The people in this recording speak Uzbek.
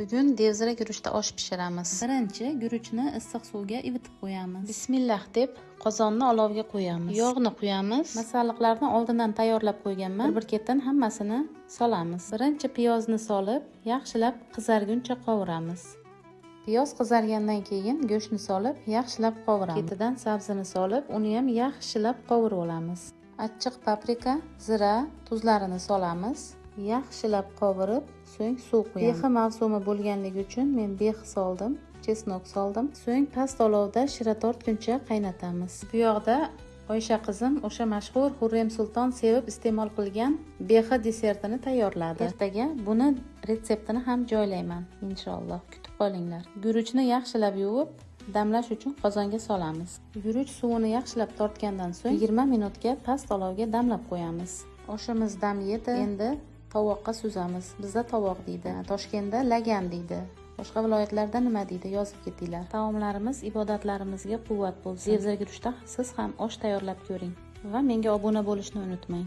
Bugun devzira guruchda osh pishiramiz. Birinchi guruchni issiq suvga ivitib qo'yamiz. Bismillah deb qozonni olovga qo'yamiz. Yog'ni quyamiz. Masalliqlarni oldindan tayyorlab qo'yganman. Bir ketdan hammasini solamiz. Birinchi piyozni solib, yaxshilab qizarguncha qovuramiz. Piyoz qizargandan keyin go'shtni solib, yaxshilab qovuramiz. Ketidan sabzini solib, uni ham yaxshilab qovurib olamiz. Achchiq paprika, zira, tuzlarini solamiz. Yaxshilab qovurib, so'ng suv qo'yamiz. Behi mavsumi bo'lganligi uchun men behi soldim, chesnok soldim. So'ng past olovda shira tortguncha qaynatamiz. Bu yoqda Oysha qizim o'sha mashhur Hurrem Sulton sevib iste'mol qilgan behi desertini tayyorladi. Ertaga buni retseptini ham joylayman inshaalloh. Kutib qolinglar. Guruchni yaxshilab yuvib, damlash uchun qozonga solamiz. Guruch suvini yaxshilab tortgandan so'ng 20 minutga past olovga damlab qo'yamiz. Oshimiz dam yedi. Endi tovoqqa suzamiz. Bizda tovoq deydi. Toshkentda lagan deydi. Boshqa viloyatlarda nima deydi, yozib ketinglar. Taomlarimiz ibodatlarimizga quvvat bo'lsin. Devzira guruchda siz ham osh tayyorlab ko'ring va menga obuna bo'lishni unutmang.